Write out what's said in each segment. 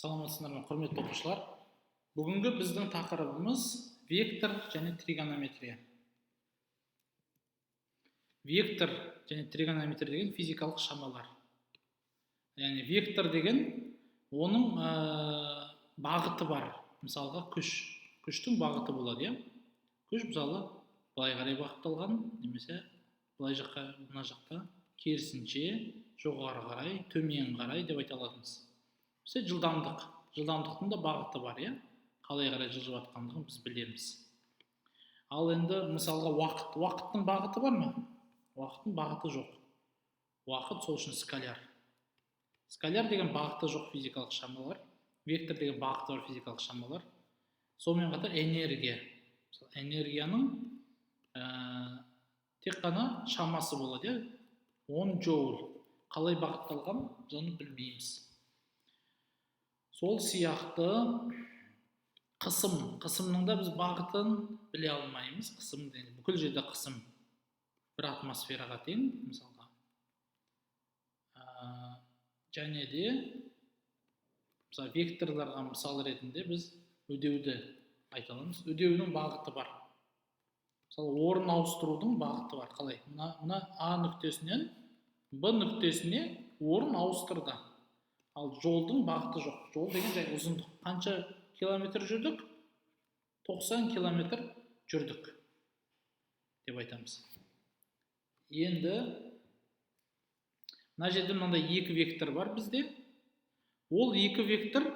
Саламатсыздар ма, құрметті оқушылар. Бүгінгі біздің тақырыбымыз вектор және тригонометрия. Вектор және тригонометрия деген физикалық шамалар. Яғни вектор деген оның бағыты бар. Мысалға күш. Күштің бағыты болады, иә? Күш мысалы былай қарай бағытталған, немесе былай жаққа, мына жақта керісінше, жоғары қарай, төмен қарай деп айта аламыз. Мысалы жылдамдық. Жылдамдықтың да бағыты бар, иә? Қалай қарай жылжып жатқандығын біз білеміз. Ал енді мысалға уақыт. Уақыттың бағыты бар ма? Уақыттың бағыты жоқ. Уақыт сол үшін скаляр. Скаляр деген бағыты жоқ физикалық шамалар. Вектор деген бағыты бар физикалық шамалар. Сонымен қатар энергия. Мысалы, энергияның тек қана шамасы болады, иә? 10 джоуль. Қалай бағытталған, біз оны білмейміз. Сол сияқты қысым. Қысымның да біз бағытын біле алмаймыз. Қысым деген бүкіл жерде қысым бір атмосфераға тең, мысалға. Және де мысалы векторларға мысал ретінде біз үдеуді айта аламыз. Үдеудің бағыты бар. Мысалы, орын ауыстырудың бағыты бар. Қалай? Мына А нүктесінен Б нүктесіне орын ауыстырды. Ал жолдың бағыты жоқ. Жол деген жай ұзындық. Қанша километр жүрдік? 90 километр жүрдік деп айтамыз. Енді мына жерде мынандай екі вектор бар бізде. Ол екі вектор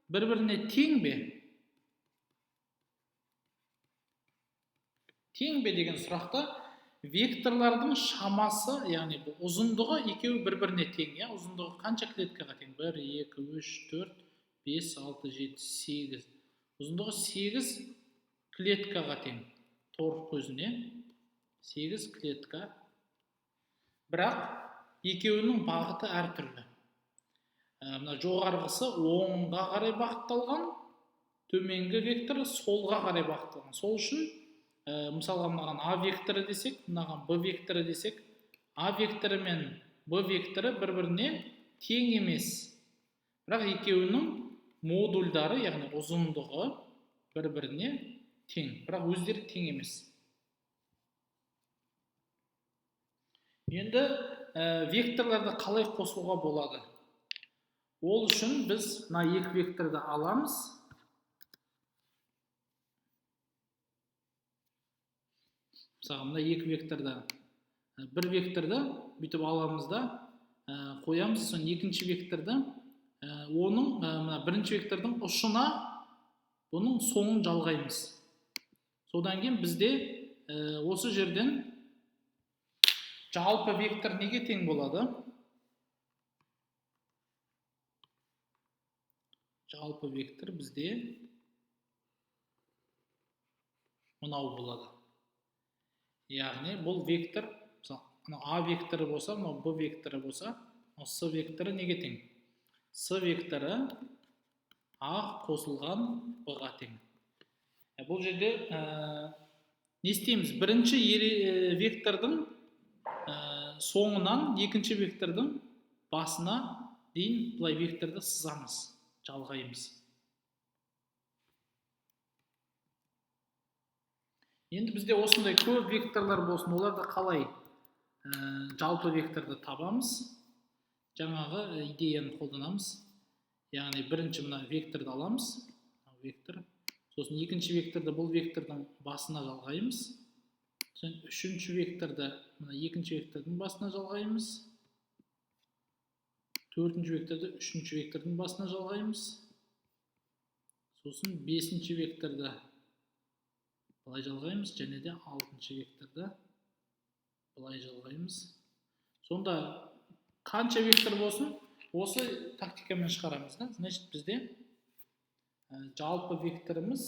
бір-біріне тең бе? Тең бе деген сұрақта векторлардың шамасы, яғни бұл ұзындығы екеуі бір-біріне тең, иә? Ұзындығы қанша клеткаға тең? 1, 2, 3, 4, 5, 6, 7, 8. Ұзындығы 8 клеткаға тең. Тор көзіне 8 клетка. Бірақ екеуінің бағыты әртүрлі. Мына жоғарғысы оңға қарай бағытталған, төменгі вектор солға қарай бағытталған. Сол үшін мысалға мынаған А векторы десек, мынаған Б векторы десек, А векторы мен Б векторы бір-біріне тең емес. Бірақ екеуінің модульдары, яғни ұзындығы бір-біріне тең, бірақ өздері тең емес. Енді векторларды қалай қосуға болады? Ол үшін біз мына екі векторды аламыз. Мысалы, мына екі векторды, бір векторды бүйтіп аламыз да, қоямыз, сосын екінші векторды, оның мына бірінші вектордың ұшына бұның соңын жалғаймыз. Содан кейін бізде осы жерден жалпы вектор неге тең болады? Жалпы вектор бізде мынау болады. Яғни бұл вектор, мысалы, мынау А векторы болса, мынау Б векторы болса, мынау С векторы неге тең? С векторы А қосылған Б-ға тең. Бұл жерде не істейміз? Бірінші вектордың соңынан екінші вектордың басына дейін былай векторды сызамыз, жалғаймыз. Енді бізде осындай көп векторлар болсын, оларды қалай жалпы векторды табамыз? Жаңағы идеяны қолданамыз. Яғни бірінші мына векторды аламыз, мына вектор. Сосын екінші векторды бұл вектордың басына жалғаймыз. Сосын үшінші векторды мына екінші вектордың басына жалғаймыз. Төртінші векторды үшінші вектордың басына жалғаймыз. Сосын бесінші векторды былай жалғаймыз, және де алтыншы векторды былай жалғаймыз. Сонда қанша вектор болсын, осы тактикамен шығарамыз да. Значит, бізде жалпы векторымыз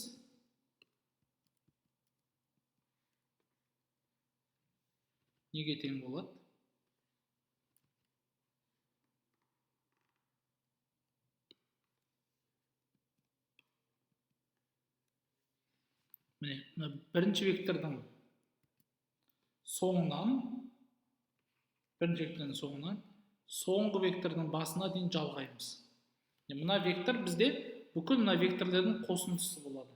неге тең болады? Міне, мына бірінші вектордың соңынан, бірінші вектордың соңынан соңғы вектордың басына дейін жалғаймыз. Мына вектор бізде бүкіл мына векторлердің қосындысы болады.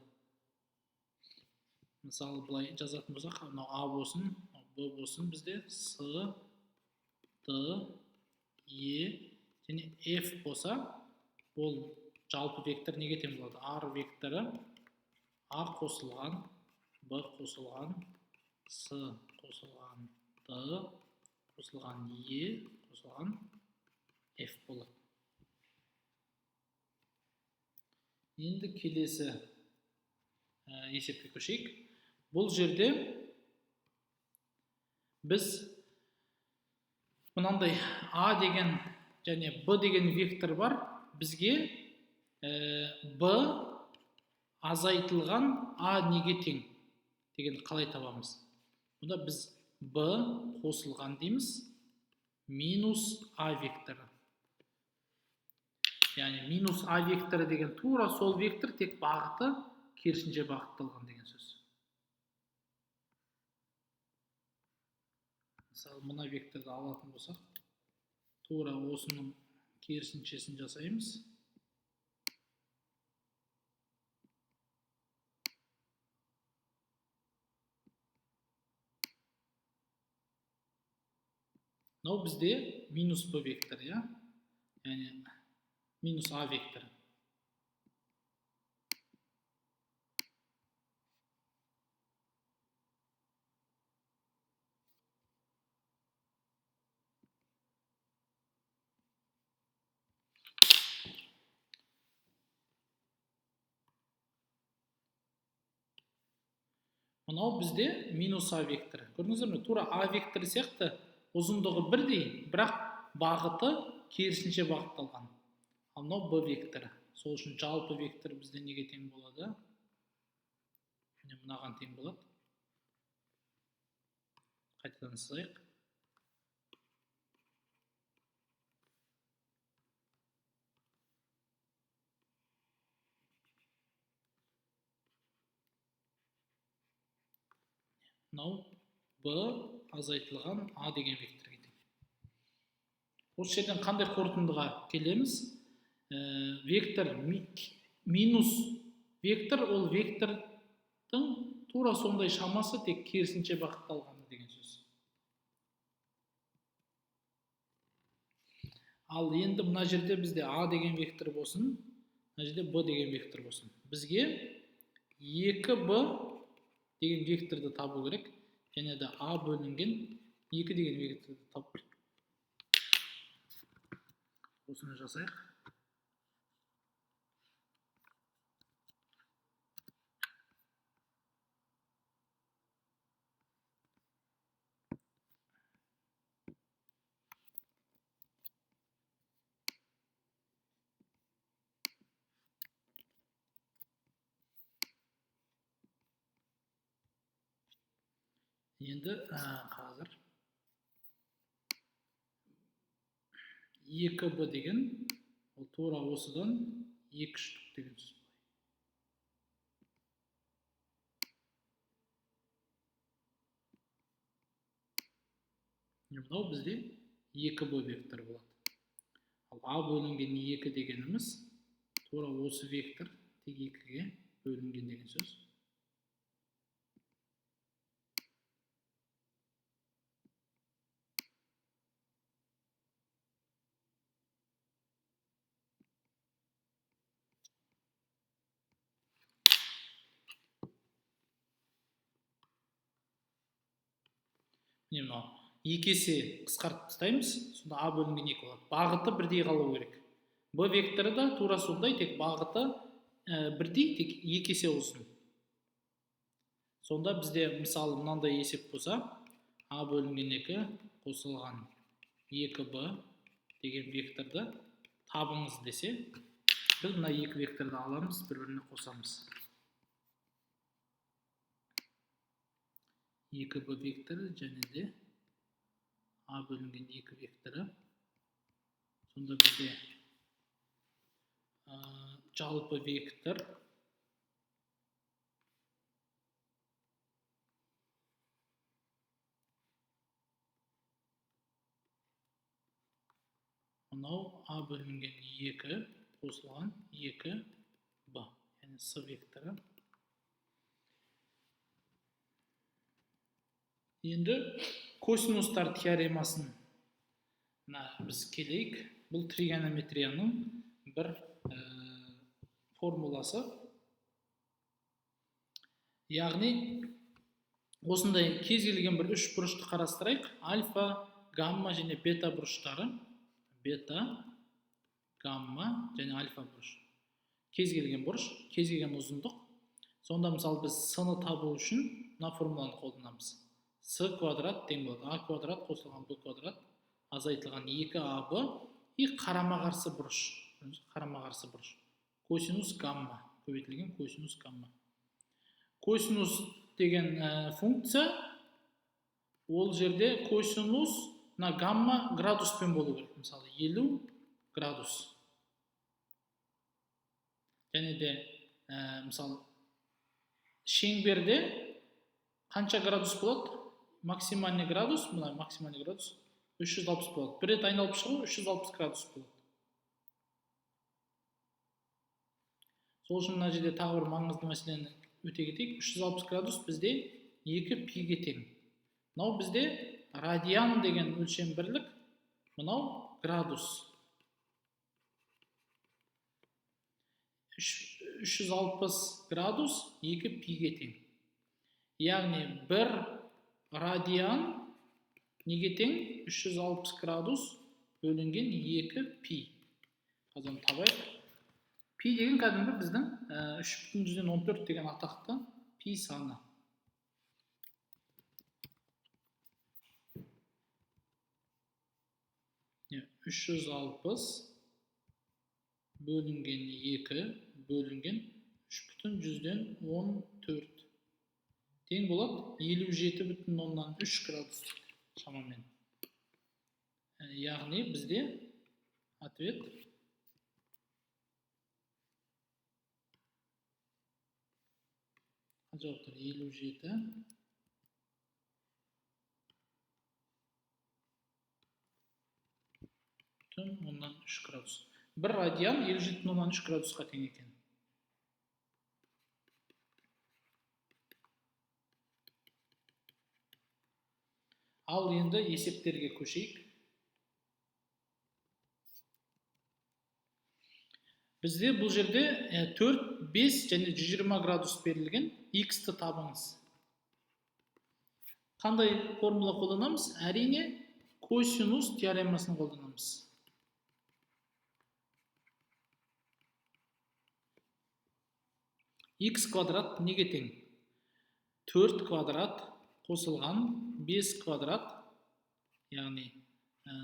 Мысалы, былай жазатын болсақ, мынау А болсын, Б болсын, бізде С, Д, Е және F болса, ол жалпы вектор неге тең болады? R векторы А қосылған, Б қосылған, С қосылған, Д қосылған, Е қосылған, F болады. Енді келесі есепке көшейік. Бұл жерде біз мынандай А деген және Б деген вектор бар. Бізге Б азайтылған А неге тең деген қалай табамыз? Бұнда біз Б қосылған дейміз минус А векторы. Яғни минус А векторы деген тура сол вектор, тек бағыты керісінше бағытталған деген сөз. Мысалы, мына векторды алатын болсақ, тура осының керісіншесін жасаймыз. Мынау бізде минус Б векторы, иә? Яғни минус А векторы. Мынау бізде минус А векторы. Көрдіңіздер ме? Тура А векторы сияқты ұзындығы бірдей, бірақ бағыты керісінше бағытталған. Ал мынау Б векторы. Сол үшін жалпы вектор бізде неге тең болады? Міне мынаған тең болады. Қайтадан сызайық. Мынау Б азайтылған А деген векторге тең. Осы жерден қандай қорытындыға келеміз? Вектор минус вектор, ол вектордың тура сондай шамасы, тек керісінше бағытталғаны деген сөз. Ал енді мына жерде бізде А деген вектор болсын, мына жерде Б деген вектор болсын. Бізге 2Б деген векторды табу керек, және де А бөлінген 2 деген векторды табу керек. Осыны жасайық. Енді қазір 2Б деген ол тура осыдан 2 штук деген сөз. Мынау бізде 2Б векторы болады. Ал А бөлінген 2 дегеніміз тура осы вектор тек 2-ге бөлінген деген сөз. Міне мынау 2 есе қысқартып тастаймыз, сонда А бөлінген 2 болады. Бағыты бірдей қалу керек. Б векторы да тура сондай, тек бағыты бірдей, тек 2 есе ұзын. Сонда бізде мысалы мынандай есеп болса, А бөлінген 2 қосылған 2Б деген векторды табыңыз десе, біз мына екі векторды аламыз, бір-біріне қосамыз. 2Б векторы және де А бөлінген 2 векторы. Сонда бізде жалпы вектор мынау А бөлінген 2 қосылған 2b, яғни с векторы. Енді косинустар теоремасын біз келейік. Бұл тригонометрияның бір формуласы. Яғни осындай кез келген бір үш бұрышты қарастырайық. Альфа, гамма және бета бұрыштары. Бета, гамма және альфа бұрыш. Кез келген бұрыш, кез келген ұзындық. Сонда мысалы біз с-ны табу үшін мына формуланы қолданамыз. С квадрат тең болады а квадрат қосылған б квадрат азайтылған 2аб и қарама-қарсы бұрыш. Қарама-қарсы бұрыш. Косинус гамма көбейтілген косинус гамма. Косинус деген функция, ол жерде косинус мына гамма градуспен болу керек. Мысалы 50 градус. Және де мысалы шеңберде қанша градус болады? Максимальный градус, мына максимальный градус 360 болады. Бір рет айналып шығу 360 градус болады. Сол үшін мына жерде тағы бір маңызды мәселені өте кетейік. 360 градус бізде 2 пиге тең. Мынау бізде радиан деген өлшем бірлік, мынау градус. 360 градус 2 пиге тең. Яғни 1 радиан неге тең? 360 градус бөлінген 2 пи. Қазір оны табайық. Пи деген кәдімгі біздің 3,14 деген атақты пи саны. Не, 360 бөлінген 2 бөлінген 3,14 тең болады 57,3 градус шамамен. Яғни бізде ответ жауаптар 57,3 градус. 1 радиан 57,3 градусқа тең екен. Ал енді есептерге көшейік. Бізде бұл жерде 4, 5 және 120 градус берілген. X-ті табыңыз. Қандай формула қолданамыз? Әрине, косинус теоремасын қолданамыз. X квадрат неге тең? 4 квадрат қосылған 5 квадрат, яғни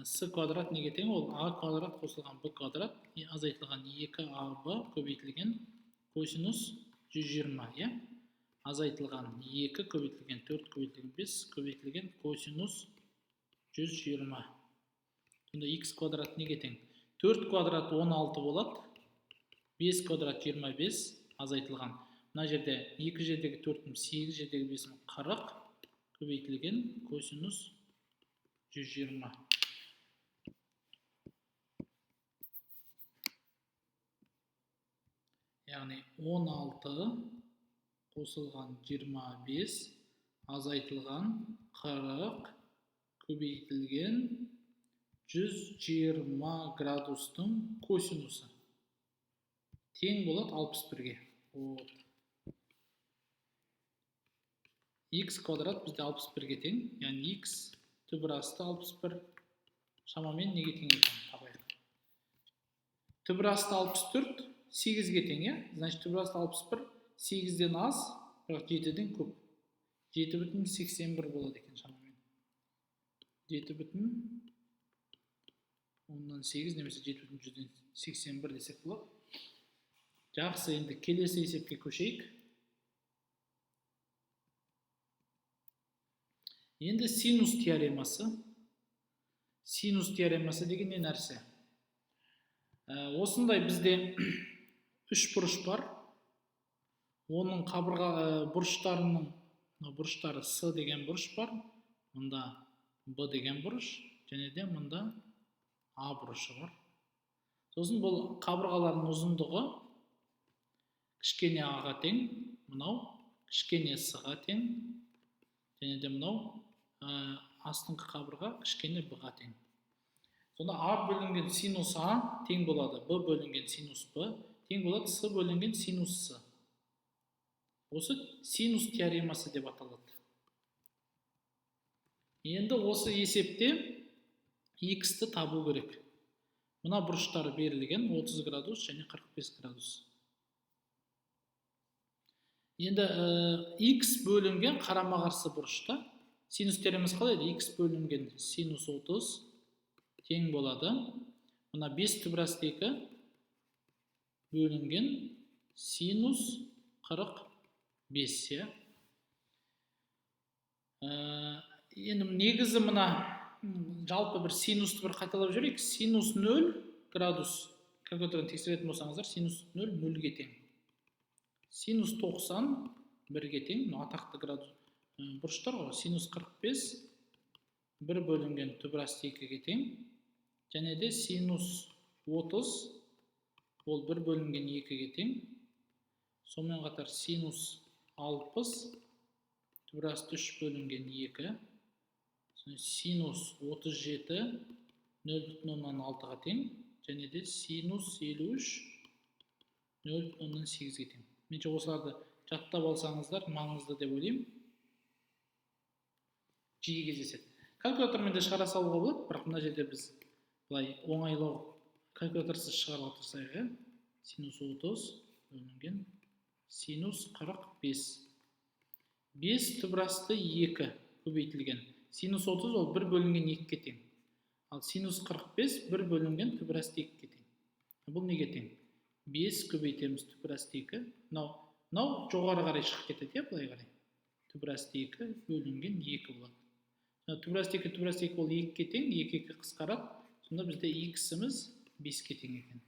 с квадрат неге тең? Ол а квадрат қосылған б квадрат азайтылған 2аб көбейтілген косинус 120, иә? Азайтылған 2 көбейтілген 4 көбейтілген 5 көбейтілген косинус 120. Сонда x квадрат неге тең? 4 квадрат 16 болады, 5 квадрат 25 азайтылған. Мына жерде 2 жердегі 4-ім 8 жердегі 5-ім 40 көбейтілген косинус 120. Яғни 16 қосылған 25 азайтылған 40 көбейтілген 120 градустың косинусы тең болады 61-ге. Вот. X квадрат бізде 61-ге тең, яғни x түбір асты 61 шамамен неге тең екен табайық. Түбір асты 64 8-ге тең, иә? Значит, түбір асты 61 8-ден аз, бірақ 7-ден көп. 7,81 болады екен шамамен. 7,8 немесе 7,81 десек болады. Жақсы, енді келесі есепке көшейік. Енді синус теоремасы. Синус теоремасы деген не нәрсе? Осындай бізде үш бұрыш бар. Оның қабырға бұрыштарының бұрыштары С деген бұрыш бар, мұнда Б деген бұрыш, және де мұнда А бұрышы бар. Сосын бұл қабырғалардың ұзындығы кішкене А-ға тең, мынау кішкене С-ға тең, және де мынау астыңғы қабырға кішкене Б-ға тең. Сонда А бөлінген синус А тең болады, Б бөлінген синус Б тең болады, С бөлінген синус С. Осы синус теоремасы деп аталады. Енді осы есепте x-ті табу керек. Мына бұрыштары берілген 30 градус және 45 градус. Енді x бөлінген қарама-қарсы бұрышта синус теоремасы қалай еді? X бөлінген синус 30 тең болады. Мына 5 түбір асты 2 бөлінген синус 45, иә. Енді негізі мына жалпы бір синусты бір қайталап жіберейік. Синус 0 градус, калькулятордан тексеретін болсаңыздар, синус 0 0-ге тең. Синус 90 1-ге тең, мына атақты градус бұрыштар ғой. Синус 45 1 бөлінген түбір асты 2-ге тең. Және де синус 30 ол 1 бөлінген 2-ге тең. Сонымен қатар синус 60 түбір асты 3 бөлінген 2. Синус 37 0,6-ға тең. Және де синус 53 0,8-ге тең. Менше осыларды жаттап алсаңыздар маңызды деп ойлаймын. Жиі кездеседі. Калькулятормен де шығара салуға болады, бірақ мына жерде біз былай оңайлау калькуляторсыз шығаруға тырысайық, иә. Синус 30 бөлінген синус 45. 5 түбір асты 2 көбейтілген. Синус 30 ол 1 бөлінген 2-ге тең. Ал синус 45 1 бөлінген түбір асты 2-ге тең. Бұл неге тең? 5 көбейтеміз түбір асты 2. Мынау жоғары қарай шығып кетеді, иә, былай қарай. Түбір асты 2 бөлінген 2 болады. Түбір асты 2, түбір асты 2 ол 2-ге тең, 2 2 қысқарады. Сонда бізде x-іміз 5-ге тең екен.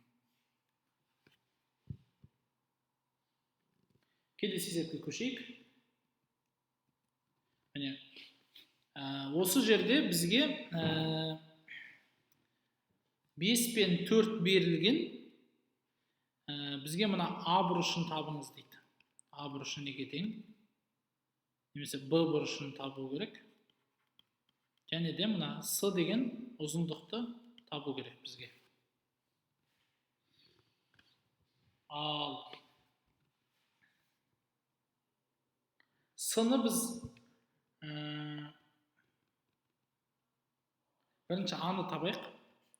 Келесі есепке көшейік. Міне, осы жерде бізге 5 пен 4 берілген. Бізге мына А бұрышын табыңыз дейді. А бұрышы неге тең? Немесе Б бұрышын табу керек. Және де мына С деген ұзындықты табу керек бізге. Ал С-ны біз бірінші А-ны табайық.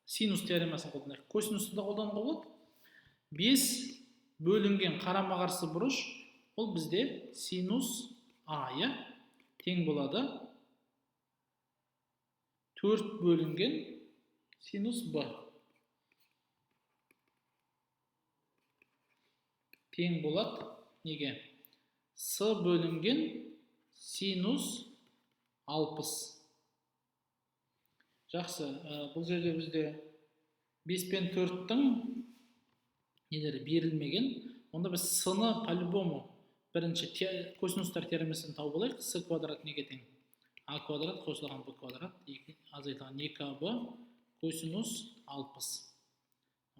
Синус теоремасын қолданайық. Косинусты да қолдануға болады. 5 бөлінген қарама-қарсы бұрыш ол бізде синус А, иә, тең болады 4 бөлінген синус Б. Тең болады неге? С бөлінген синус 60. Жақсы, бұл жерде бізде 5 пен 4-тің нелері берілмеген. Онда біз С-ны по-любому бірінші косинустар теоремасын тауып алайық. С квадрат неге тең? А квадрат қосылған Б квадрат азайтылған 2АБ косинус 60.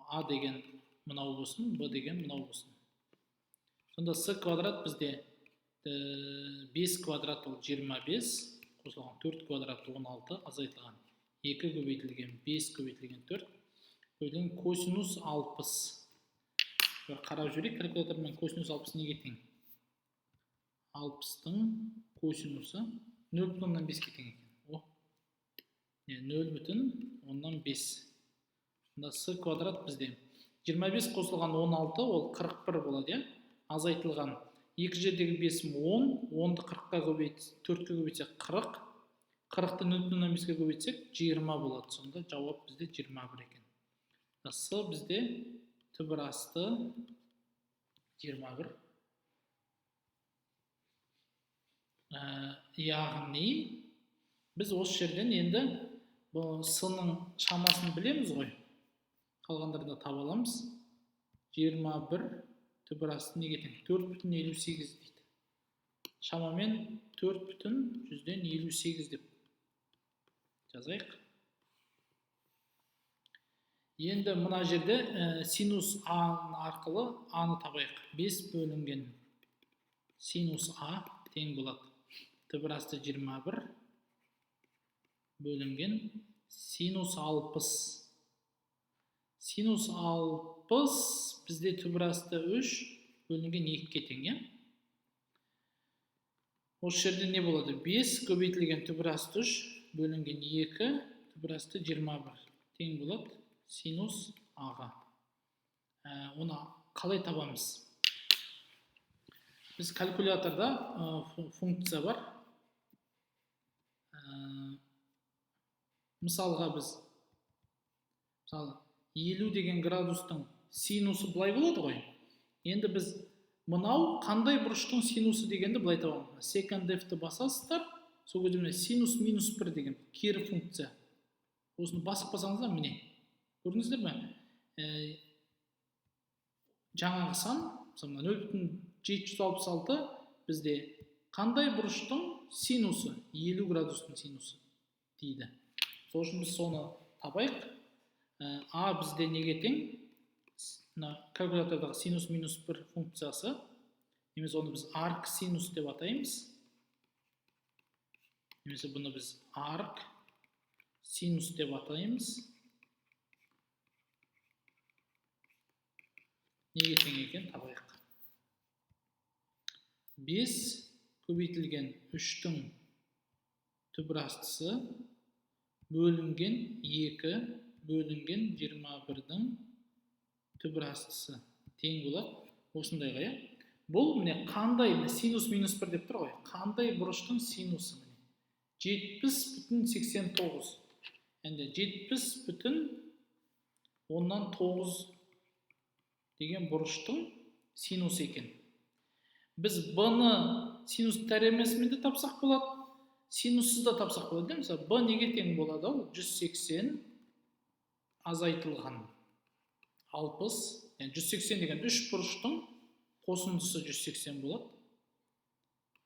А деген мынау болсын, Б деген мынау болсын. Сонда С квадрат бізде 5 квадрат ол 25, қосылған 4 квадрат 16 азайтылған 2 көбейтілген 5 көбейтілген 4 көбейтілген косинус 60. Бір қарап жіберейік калькулятормен, косинус 60 неге тең? 60-тың косинусы 0,5-ге тең екен. О, 0,5. Сонда С квадрат бізде 25 қосылған 16 ол 41 болады, иә? Азайтылған екі жердегі 5 10, 10-ды 40-қа көбейт, 4-ке көбейтсек 40, 40-ты 0,5-ке көбейтсек 20 болады. Сонда жауап бізде 21 екен. С бізде түбір асты 21. Яғни біз осы жерден енді бұл С-ның шамасын білеміз ғой. Қалғандарын да таба аламыз. 21 түбір асты неге тең? 4,58 дейді. Шамамен 4,58 деп жазайық. Енді мына жерде синус А арқылы А-ны табайық. 5 бөлінген синус А тең болады түбір асты 21 бөлінген синус 60. Синус 60 бізде түбір асты 3 бөлінген 2-ге тең, иә? Осы жерде не болады? 5 көбейтілген түбір асты 3 бөлінген 2 түбір асты 21 тең болады синус А-ға. Оны қалай табамыз? Біз калькуляторда функция бар. Мысалға біз мысалы 50 деген градустың синусы былай болады ғой. Енді біз мынау қандай бұрыштың синусы дегенді былай табамыз. Second F-ті басасыздар, сол кезде міне синус минус 1 деген кері функция. Осыны басып қалсаңыздар, міне көрдіңіздер ме? Жаңағы сан, мысалы 0,766 бізде қандай бұрыштың синусы? 50 градустың синусы дейді. Сол үшін біз соны табайық. А бізде неге тең? Мына калькулятордағы синус минус 1 функциясы, немесе оны біз арк синус деп атаймыз. Немесе бұны біз арк синус деп атаймыз. Неге тең екен табайық. 5 көбейтілген 3-тің түбір астысы бөлінген 2 бөлінген 21-дің түбір астысы тең болады осындайға, иә? Бұл міне қандай синус минус 1 деп тұр ғой. Қандай бұрыштың синусы міне? 70,89. Енді 70,9 деген бұрыштың синусы екен. Біз B-ны синус теоремасымен де тапсақ болады, синуссыз да тапсақ болады. Мысалы, B неге тең болады? Ол 180 азайтылған 60, яғни 180 деген үш бұрыштың қосындысы 180 болады.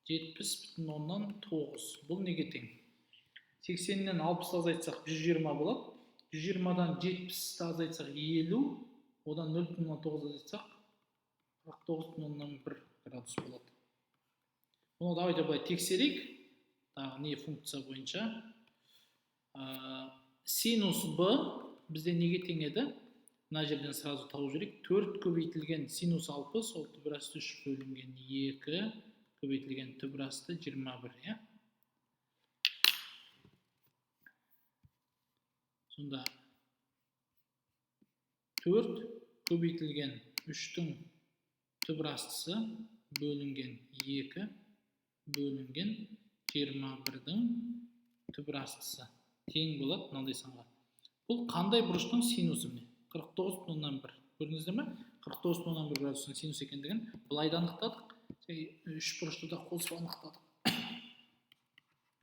70,9. Бұл неге тең? 80-нен 60 азайтсақ 120 болады. 120-дан 70-ті азайтсақ 50, одан 0,9 азайтсақ 49,1 градус болады. Бұны давайте былай тексерейік. Тағы не функция бойынша. Синус B бізде неге тең еді? Мына жерден сразу тауып жіберейік. 4 көбейтілген синус 60, ол түбір асты 3 бөлінген 2 көбейтілген түбір асты 21, иә? Сонда 4 көбейтілген 3-тің түбір астысы бөлінген 2 бөлінген 21-дің түбір астысы тең болады мынандай санға. Бұл қандай бұрыштың синусы міне? 49,1. Көрдіңіздер ме? 49,1 градустың синус екендігін былай да анықтадық. Үш бұрышты да қосып анықтадық.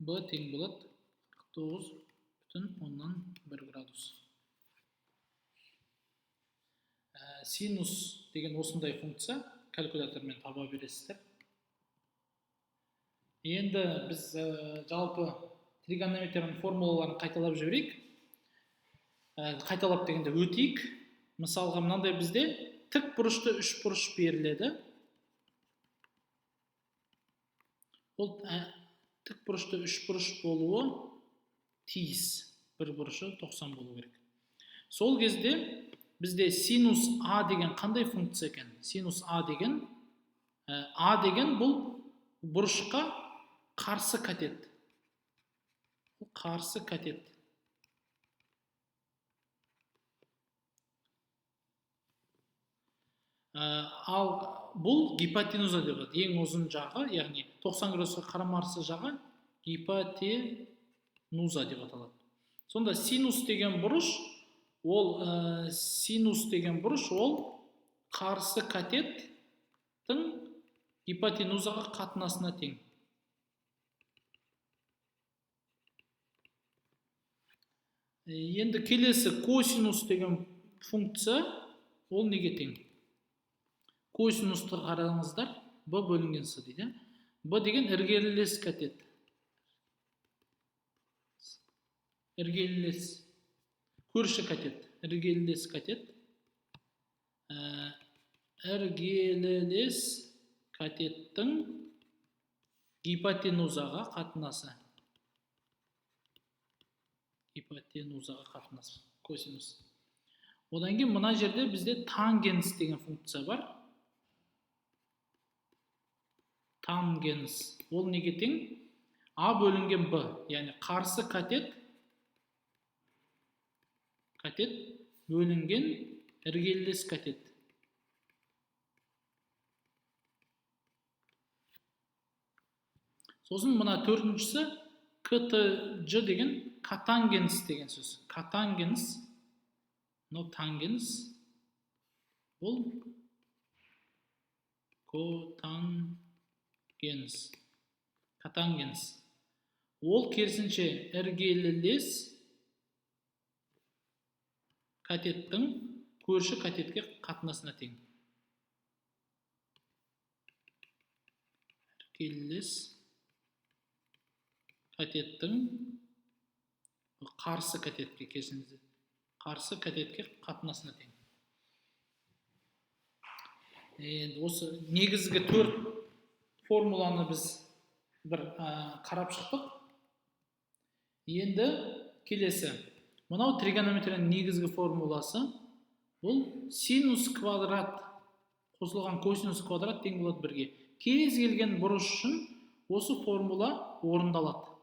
Б тең болады 49,1 градус. Синус деген осындай функция, калькулятормен таба бересіздер. Енді біз жалпы тригонометрияның формулаларын қайталап жіберейік. Қайталап дегенде өтейік. Мысалға мынандай бізде тік бұрышты үш бұрыш беріледі. Ол тік бұрышты үш бұрыш болуы тиіс. Бір бұрышы 90 болу керек. Сол кезде бізде синус А деген қандай функция екен? Синус А деген, А деген бұл бұрышқа қарсы катет. Бұл қарсы катет. Ал бұл гипотенуза деп аталады. Ең ұзын жағы, яғни 90 градусқа қарама-қарсы жағы гипотенуза деп аталады. Сонда синус деген бұрыш, ол синус деген бұрыш, ол қарсы катеттің гипотенузаға қатынасына тең. Енді келесі косинус деген функция, ол неге тең? Косинусты қараңыздар, B бөлінген С дейді. B деген іргелес катет. Іргелес көрші катет. Іргелілес катет. Іргелілес катеттің гипотенузаға қатынасы. Гипотенузаға қатынасы. Косинус. Одан кейін мына жерде бізде тангенс деген функция бар. Тангенс. Ол неге тең? А бөлінген Б, яғни қарсы катет бөлінген іргелілес катет. Сосын мына төртіншісі КТЖ деген котангенс деген сөз. Котангенс, мынау тангенс, бұл котангенс. Котангенс. Ол керісінше іргелілес катеттің көрші катетке қатынасына тең. Іргелілес катеттің қарсы катетке, керісінше қарсы катетке қатынасына тең. Енді осы негізгі төрт формуланы біз бір қарап шықтық. Енді келесі. Мынау тригонометрияның негізгі формуласы. Бұл синус квадрат қосылған косинус квадрат тең болады бірге. Кез келген бұрыш үшін осы формула орындалады.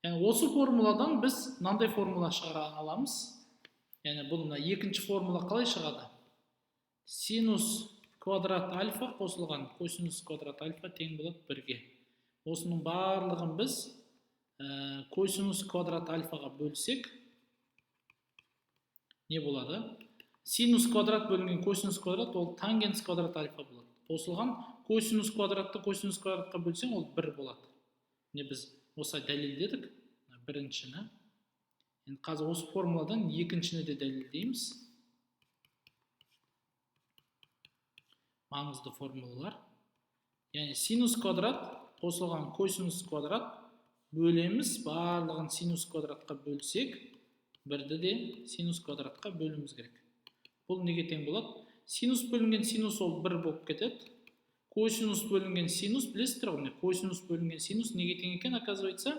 Яғни осы формуладан біз мынандай формула шығара аламыз. Яғни бұл мына екінші формула қалай шығады? Синус квадрат альфа қосылған косинус квадрат альфа тең болады бірге. Осының барлығын біз косинус квадрат альфаға бөлсек не болады? Синус квадрат бөлінген косинус квадрат ол тангенс квадрат альфа болады. Қосылған косинус квадратты косинус квадратқа бөлсең ол 1 болады. Міне біз осылай дәлелдедік біріншіні. Енді қазір осы формуладан екіншіні де дәлелдейміз. Маңызды формулалар. Яғни синус квадрат қосылған косинус квадрат бөлеміз, барлығын синус квадратқа бөлсек, бірді де синус квадратқа бөлуіміз керек. Бұл неге тең болады? Синус бөлінген синус ол 1 болып кетеді. Косинус бөлінген синус, білесіздер ғой, косинус бөлінген синус неге тең екен, оказывается?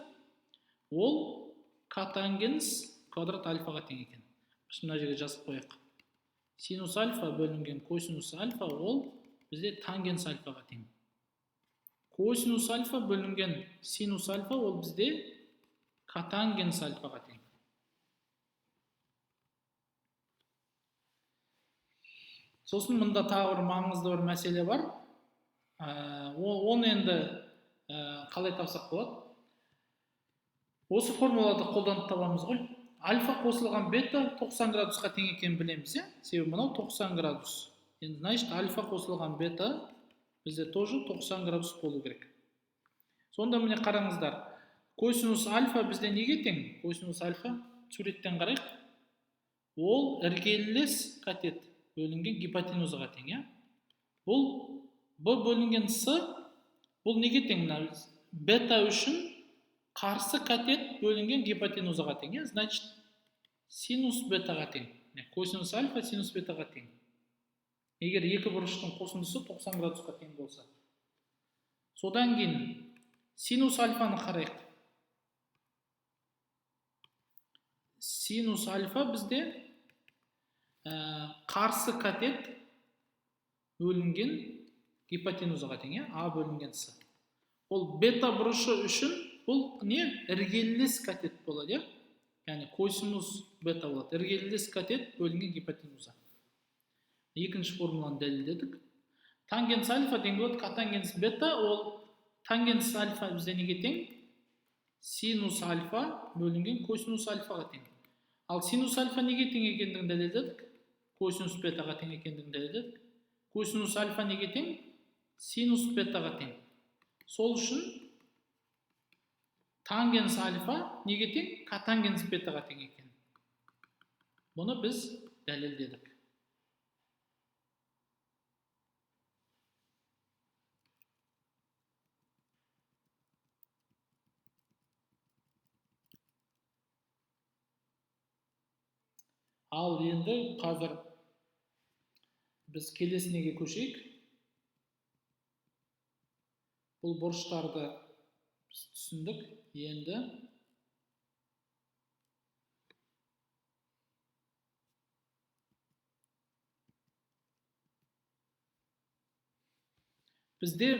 Ол котангенс квадрат альфаға тең екен. Біз мына жерге жазып қояйық. Синус альфа бөлінген косинус альфа ол бізде тангенс альфаға тең. Косинус альфа бөлінген синус альфа ол бізде котангенс альфаға тең. Сосын мында тағы бір маңызды бір мәселе бар. Оны енді қалай тапсақ болады? Осы формуланы қолданып табамыз ғой. Альфа қосылған бета 90 градусқа тең екенін білеміз, иә? Себебі мынау 90 градус. Енді значит альфа қосылған бета бізде тоже 90 градус болу керек. Сонда міне қараңыздар. Косинус альфа бізде неге тең? Косинус альфа суреттен қарайық. Ол іргелілес катет бөлінген гипотенузаға тең, иә? Бұл Б бөлінген С, бұл неге тең? Мына бета үшін қарсы катет бөлінген гипотенузаға тең, иә? Значит, синус бетаға тең. Косинус альфа синус бетаға тең. Егер екі бұрыштың қосындысы 90 градусқа тең болса. Содан кейін синус альфаны қарайық. Синус альфа бізде қарсы катет бөлінген гипотенузаға тең, иә? А бөлінген С. Ол бета бұрышы үшін бұл не? Іргелілес катет болады, иә? Яғни косинус бета болады. Іргелілес катет бөлінген гипотенуза. Екінші формуланы дәлелдедік. Тангенс альфа тең болады котангенс бета. Ол тангенс альфа бізде неге тең? Синус альфа бөлінген косинус альфаға тең. Ал синус альфа неге тең екендігін дәлелдедік? Косинус бетаға тең екендігін дәлелдедік. Косинус альфа неге тең? Синус бетаға тең. Сол үшін тангенс альфа неге тең? Котангенс бетаға тең екен. Бұны біз дәлелдедік. Ал енді қазір біз келесінеге көшейік. Бұл бұрыштарды біз түсіндік. Енді бізде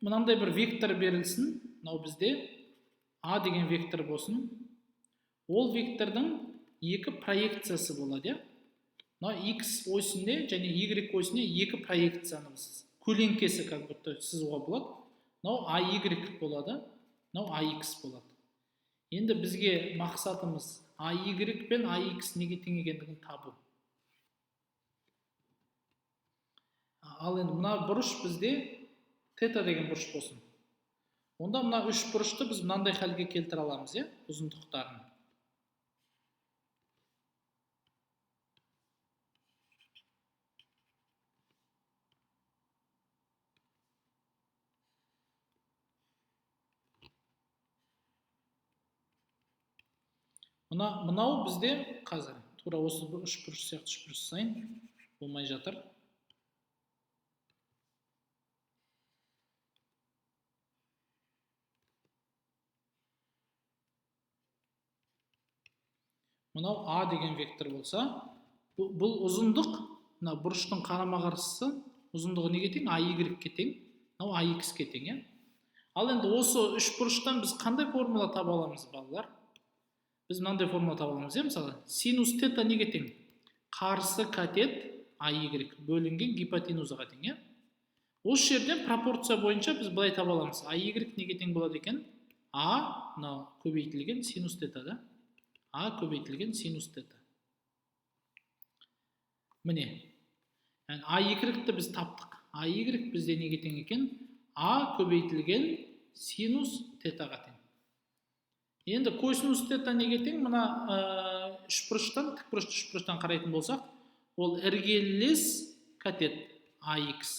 мынандай бір вектор берілсін. Мынау бізде А деген вектор болсын. Ол вектордың екі проекциясы болады, иә? Мынау X осіне және Y осіне екі проекцияны біз көлеңкесі как будто сызуға болады. Мынау AY болады, мынау AX болады. Енді бізге мақсатымыз AY пен AX неге тең екендігін табу. Ал енді мына бұрыш бізде тета деген бұрыш болсын. Онда мына үш бұрышты біз мынандай халге келтіре аламыз, иә, ұзындықтарын. Мынау бізде қазір тура осы үш бұрыш сияқты үш бұрыш сайын болмай жатыр. Мынау А деген вектор болса, бұл ұзындық, мына бұрыштың қарама-қарсысы ұзындығы неге тең? AY-ге тең, мынау AX-ге тең, иә? Ал енді осы үш бұрыштан біз қандай формула таба аламыз, балалар? Біз мынандай формула таба аламыз, иә, мысалы, синус тета неге тең? Қарсы катет AY бөлінген гипотенузаға тең, иә? Осы жерден пропорция бойынша біз былай таба аламыз. AY неге тең болады екен? А, мынау көбейтілген синус тета, да? А көбейтілген синус тета. Міне, яғни AY-ті біз таптық. AY бізде неге тең екен? А көбейтілген синус тетаға тең. Енді косинус тета неге тең? Мына үшбұрыштан, тікбұрышты үшбұрыштан қарайтын болсақ, ол іргелес катет AX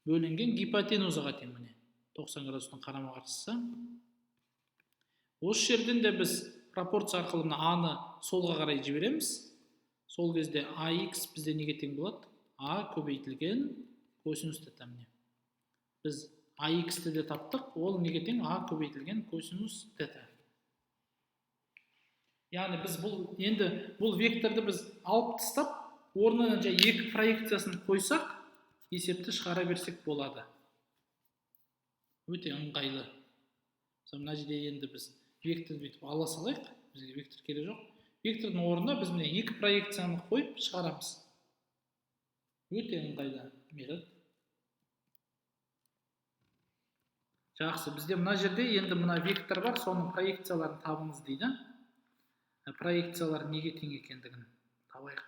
бөлінген гипотенузаға тең, міне. 90 градустың қарама-қарсысы. Осы жерден де біз пропорция арқылы мына А-ны солға қарай жібереміз. Сол кезде AX бізде неге тең болады? А көбейтілген косинус тета, міне. Біз AX-ті де таптық, ол неге тең? А көбейтілген косинус тета. Яғни біз бұл, енді бұл векторды біз алып тастап, орнына жай екі проекциясын қойсақ, есепті шығара берсек болады. Өте ыңғайлы. Мысалы, мына жерде енді біз векторды бүйтіп ала салайық, бізге вектор керек жоқ. Вектордың орнына біз міне екі проекцияны қойып шығарамыз. Өте ыңғайлы метод. Жақсы, бізде мына жерде енді мына вектор бар, соның проекцияларын табыңыз дейді. Проекциялар неге тең екендігін табайық.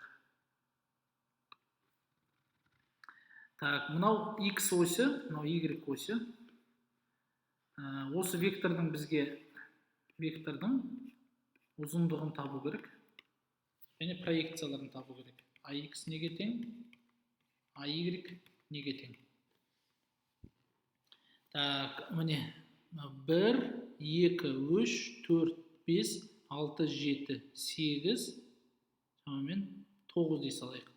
Так, мынау X осі, мынау Y осі. Осы вектордың бізге вектордың ұзындығын табу керек және проекцияларын табу керек. AX неге тең? AY неге тең? Так, міне 1, 2, 3, 4, 5, 6, 7, 8, шамамен 9 дей салайық.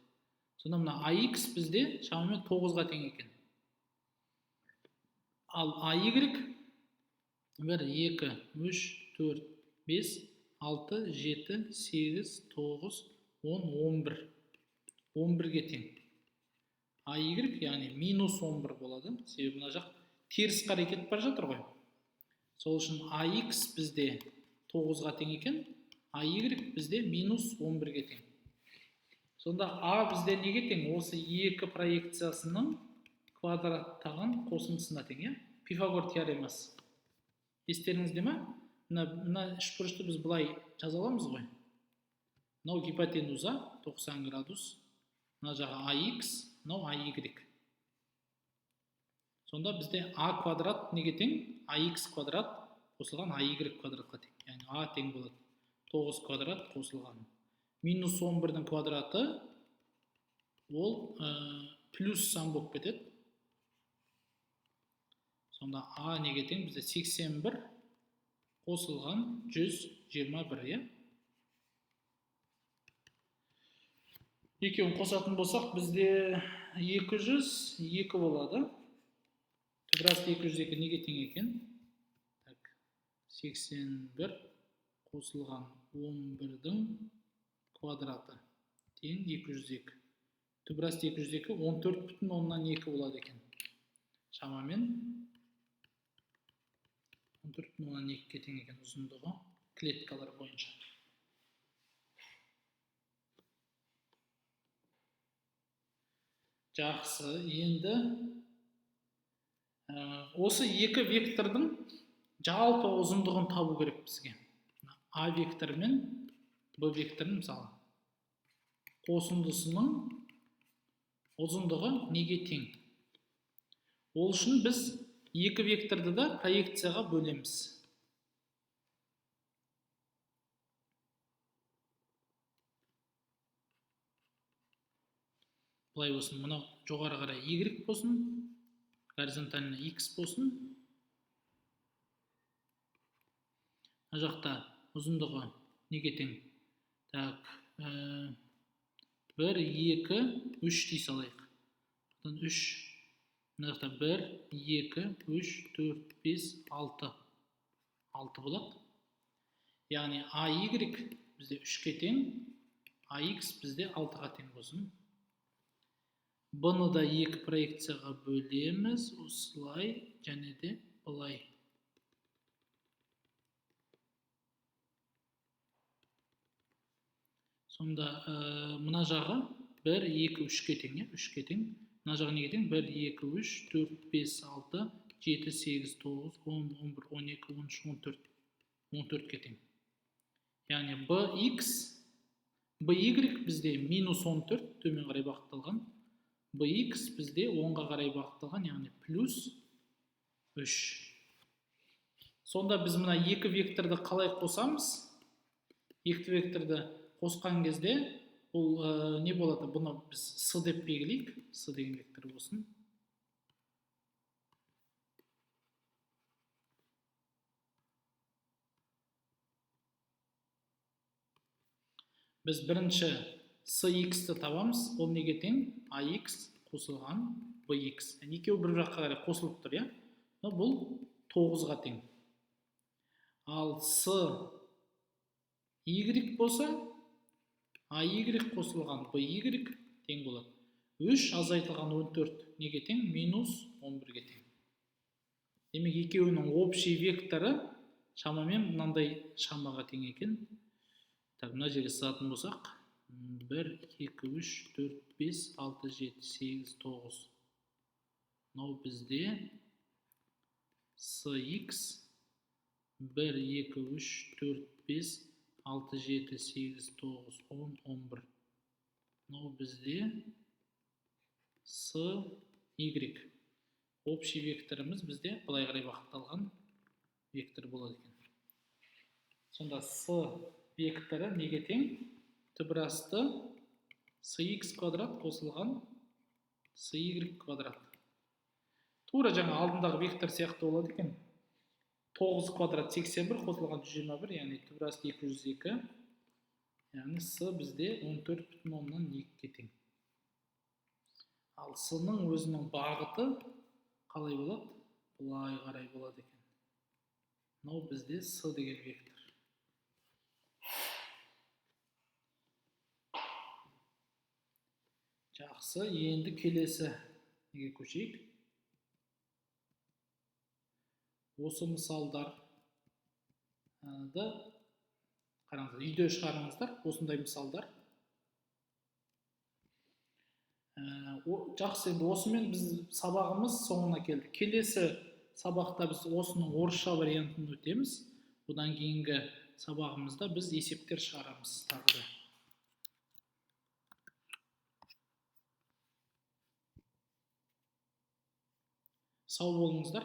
Сонда мына AX бізде шамамен 9-ға тең екен. Ал AY 1, 2, 3, 4, 5, 6, 7, 8, 9, 10, 11. 11-ге тең. AY, яғни минус 11 болады. Себебі мына жақ теріс қарай кетіп бара жатыр ғой. Сол үшін AX бізде 9-ға тең екен, AY бізде минус 11-ге тең. Сонда А бізде неге тең? Осы екі проекциясының квадраттаған қосындысына тең, иә? Пифагор теоремасы. Естеріңізде ме? Мына үшбұрышты біз былай жаза аламыз ғой. Мынау гипотенуза 90 градус, мына жағы AX, мынау AY. Сонда бізде А квадрат неге тең? AX квадрат қосылған AY квадратқа тең. Яғни А тең болады 9 квадрат қосылған минус 11-дің квадраты, ол плюс сан болып кетеді. Сонда А неге тең? Бізде 81 қосылған 121, иә? Екеуін қосатын болсақ, бізде 202 болады. Түбір асты 202 неге тең екен? Так, 81 қосылған 11-дің квадраты тең 202. Түбір асты 202 14,2 болады екен. Шамамен 14,2-ге тең екен ұзындығы клеткалар бойынша. Жақсы, енді осы екі вектордың жалпы ұзындығын табу керек бізге. А векторы мен Б векторының мысалы қосындысының ұзындығы неге тең? Ол үшін біз екі векторды да проекцияға бөлеміз. Былай болсын, мынау жоғары қарай Y болсын, горизонтально X болсын. Мына жақта ұзындығы неге тең? Так, 1, 2, 3 дей салайық. Одан 3. Мына жақта 1, 2, 3, 4, 5, 6. 6 болады. Яғни AY бізде 3-ке тең, AX бізде 6-ға тең болсын. Бұны да екі проекцияға бөлеміз, осылай және де былай. Сонда мына жағы 1, 2, 3-ке тең, 3-ке тең. Мына жағы неге тең? 1, 2, 3, 4, 5, 6, 7, 8, 9, 10, 11, 12, 13, 14. 14-ке тең. Яғни BX, BY бізде минус 14 төмен қарай бағытталған. BX бізде оңға қарай бағытталған, яғни плюс 3. Сонда біз мына екі векторды қалай қосамыз? Екі векторды қосқан кезде ол не болады? Бұны біз S деп белгілейік. S деген вектор болсын. Біз бірінші SX-ті табамыз. Ол неге тең? AX қосылған BX. Яғни екеуі бір жаққа қарай қосылып тұр, иә? Бұл 9-ға тең. Ал S Y болса, AY қосылған BY тең болады. 3 азайтылған 14 неге тең? Минус 11-ге тең. Демек, екеуінің общий векторы шамамен мынандай шамаға тең екен. Так, мына жерге сызатын болсақ, 1, 2, 3, 4, 5, 6, 7, 8, 9. Мынау бізде SX 1, 2, 3, 4, 5, 6, 7, 8, 9, 10, 11. Мынау бізде SY. Общий векторымыз бізде былай қарай бағытталған вектор болады екен. Сонда S векторы неге тең? Түбір асты SX квадрат қосылған SY квадрат. Тура жаңа алдындағы вектор сияқты болады екен. 9 квадрат 81 қосылған 121, яғни түбір асты 202. Яғни S бізде 14,2-ге тең. Ал S-ның өзінің бағыты қалай болады? Былай қарай болады екен. Мынау бізде S деген вектор. Жақсы, енді келесі неге көшейік? Осы мысалдарды қараңыздар, үйде шығарыңыздар, осындай мысалдар. Жақсы, енді осымен біз сабағымыз соңына келдік. Келесі сабақта біз осының орысша вариантын өтеміз. Одан кейінгі сабағымызда біз есептер шығарамыз тағы да. Сау болыңыздар.